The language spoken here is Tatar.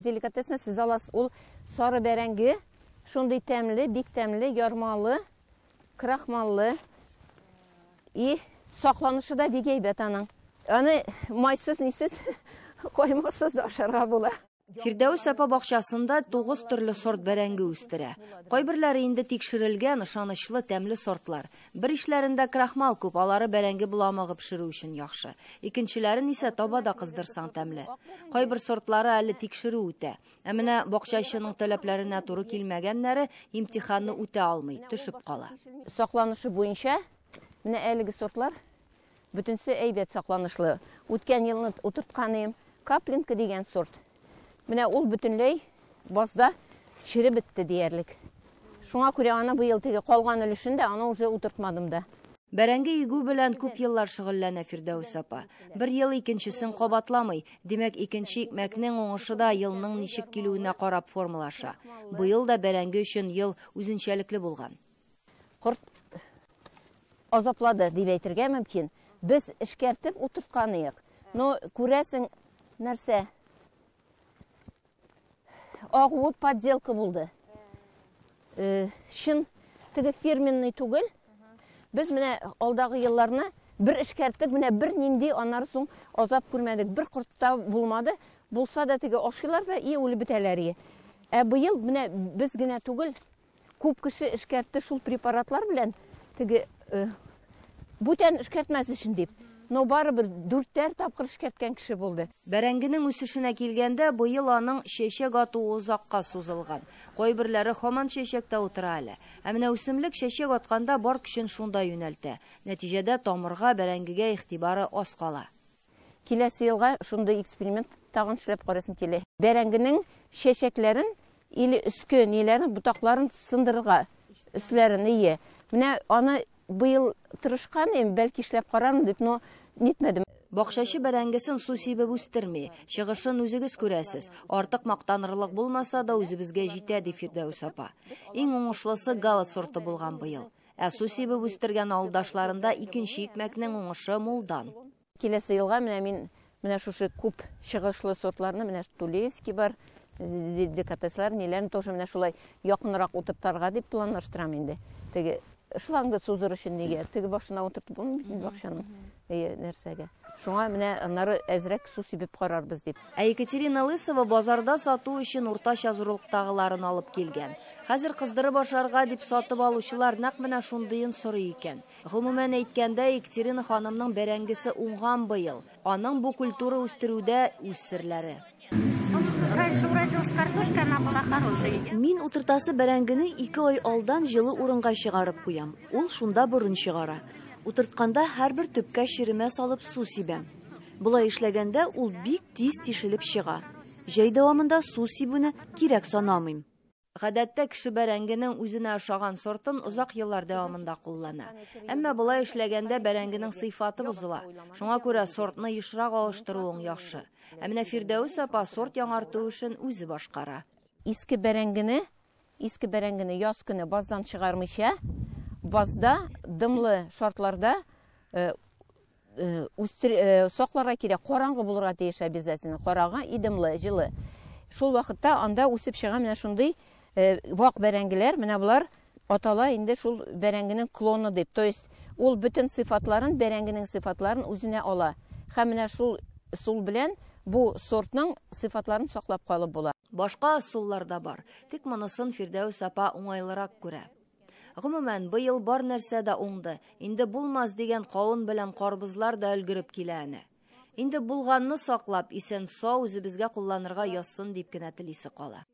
Деликатесны сез аласыз. Ул сары бәрәңге, шундый тәмле, бик тәмле, ярмалы, крахмаллы. И сакланышы да бик әйбәт аның. Аны майсыз, нисез, каймаксыз да ашарга була. Фирдәүс апа бакчасында 9 төрле сорт бәрәңге үстерә. Кайберләре инде тикшерелгән, ышанычлы, тәмле сортлар. Бер ишләрендә крахмал күп, алары бәрәңге боламыгы пешерү өчен яхшы. Икенчеләрен исә табада кыздырсаң тәмле. Кайбер сортлары әле тикшерү үтә. Ә менә бакчачының таләпләренә туры килмәгәннәре имтиханны үтә алмый, төшеп кала. Сакланышы буенча менә әлеге сортлар бөтенсе әйбәт сакланышлы. Үткән елны утыртканым Каплинка дигән сорт. Менә ул бөтенләй базда череп бетте диярлек. Шуңа күрә аны быел теге калган өлешен дә аны уже утыртмадым да. Бәрәңге игү белән күп еллар шөгыльләнә Фирдәүс апа. Бер ел икенчесен кабатламый. Димәк, икенче икмәкнең уңышы да елның ничек килүенә карап формалаша. Быел да бәрәңге өчен ел үзенчәлекле булган. Корт азаплады дип әйтергә мөмкин. Без эшкәртеп утыртканыек. Но күрәсең нәрсә? Агуы подделка булды. Чын теге фирменный түгел. Без менә алдагы елларны бер эшкәрттек, менә бер нинди аннары соң азап күрмәдек. Бер корт та булмады. Булса да теге ашыйлар да и үлеп бетәләр. Ә быел менә без генә түгел, күп кеше эшкәртте шул препаратлар белән теге бүтән эшкәртмәс өчен дип. Но барыбер 4 тапкыр эшкәрткән кеше булды. Бәрәңгенең үсешенә килгәндә, быел аның чәчәк атуы озакка сузылган. Кайберләре һаман чәчәктә утыра әле. Ә менә үсемлек чәчәк атканда бар көчен шунда юнәлтә. Нәтиҗәдә тамырга, бәрәңгегә игътибары аз кала. Киләсе елга шундый эксперимент тагын эшләп карасым килә. Бәрәңгенең чәчәкләрен или өске ниләрен, ботакларын сындырырга, өсләрен ие. Менә аны быел тырышкан идем, бәлки эшләп карармын дип, но нитмәдем. Бакчачы бәрәңгесен су сибеп үстерми. Чыгышын үзегез күрәсез. Артык мактанырлык булмаса да үзебезгә җитә, ди Фирдәүс апа. Иң уңышлысы гала сорты булган быел. Ә су сибеп үстергән авылдашларында икенче икмәкнең уңышы мулдан. Киләсе елга менә мин менә шушы күп чыгышлы сортларны, менә Тулеевский бар, деликатеслар, ниләрне тоже менә шулай якынрак утыртарга дип планлаштырам инде. Теге шланга сузыр өчен нигә? Теге башына утыртып булмый бит бакчаның нәрсәгә. Шуңа менә аннары әзрәк су сибеп карарбыз дип. Ә Екатерина Лысова базарда сату өчен уртача зурлыктагыларын алып килгән. Хәзер кыздырып ашарга дип сатып алучылар нәкъ менә шундыен сорый икән. Гомумән әйткәндә, Екатерина ханымның бәрәңгесе уңган быел. Аның бу культура үстерүдә үз серләре. Раньше уродилась картошка, она была хорошая. Мин утыртасы бәрәңгене 2 ай алдан җылы урынга чыгарып куям. Ул шунда борын чыгара. Утыртканда һәрбер төпкә ширемә салып су сибәм. Болай эшләгәндә ул бик тиз тишелеп чыга. Җәй дәвамында су сибүне кирәк санамыйм. Гадәттә кеше бәрәңгенең үзенә ошаган сортын озак еллар дәвамында куллана. Әмма болай эшләгәндә бәрәңгенең сыйфаты бозыла. Шуңа күрә сортны ешрак алыштыруың яхшы. Ә менә Фирдәүс апа сорт яңарту эшен үзе башкара. Иске бәрәңгене яз көне баздан чыгармыйча, базда дымлы шартларда сакларга кирәк. Караңгы булырга тиеш обязательно. Караңгы и дымлы, җылы. Шул вакытта анда үсеп чыга менә шундый вак бәрәңгеләр, менә булар атала инде шул бәрәңгенең клоны дип. То есть ул бөтен сыйфатларын, бәрәңгенең сыйфатларын үзенә ала. Һәм менә шул ысул белән бу сортның сыйфатларын саклап калып була. Башка ысуллар да бар. Тик монысын Фирдәүс апа уңайлырак күрә. Гомумән, быел бар нәрсә дә уңды. Инде булмас дигән кавын белән карбызлар да өлгереп килә әнә. Инде булганны саклап, исән сау үзебезгә кулланырга язсын дип кенә телисе кала.